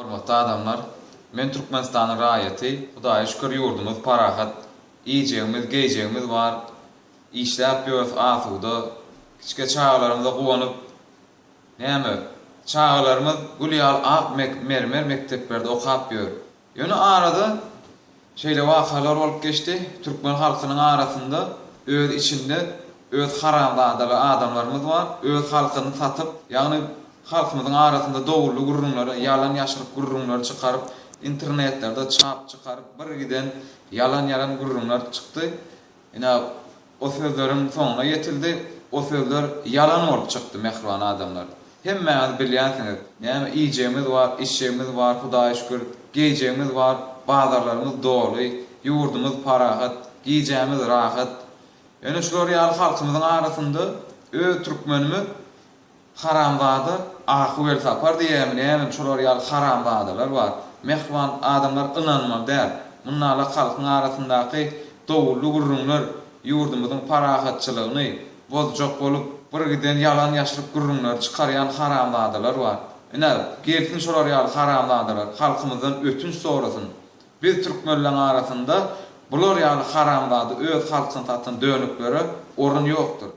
Hormatly adamlar, men Türkmenistanyň raýaty, Hudaýa şükür ýurdumyz parahat, iýjegimiz, geýjegimiz bar, işläp ýörüs asuda, kiçike çagalarymyza guwanyp, näme, çagalarymyz gül ýaly ak mermer mekdeplerde okap ýör. Ýöne arada şeýle wakalar bolup geçdi, türkmen halkynyň arasynda öz içinde öz haramzadaly adamlarymyz bar, öz halkyny satyp, ýagny halkymyzyň arasynda dowully gürrüňleri, ýalan-ýaşryk gürrüňleri çykaryp, internetlerde çap çykaryp bir giden ýalan-ýalan gürrüňler çykdy. Ine, o sözleriň soňuna ýetildi, o sözler ýalan bolup çykdy, mähriban adamlar. Hemmäňiz bilýänsiňiz, näme iýjegimiz bar, içjegimiz bar, Hudaýa şükür, geýjegimiz bar, bazarlarymyz doly, ýurdumyz parahat, gijämiz rahat. Ýöne şular ýaly halkymyzyň arasynda öz türkmenimiz Haramzada Aky Welsapar diýýämi nämemi şolar ýaly haramzadalar bar. Mähriban adamlar ynanmaly däl. Mundalak halkyň arasyndaky dowully gürrüňler ýurdumyzyň parahatçylygyny bozjak bolup bir giden ýalan ýaşryk gürrüňleri çykarýan haramzadalar bar. Ine gelsin şolar ýaly haramzadalar halkymyzdan ötünç sorasyn. Biz türkmenleň arasynda bular ýaly haramzada öz halkyny satan dönüklere orun ýokdur.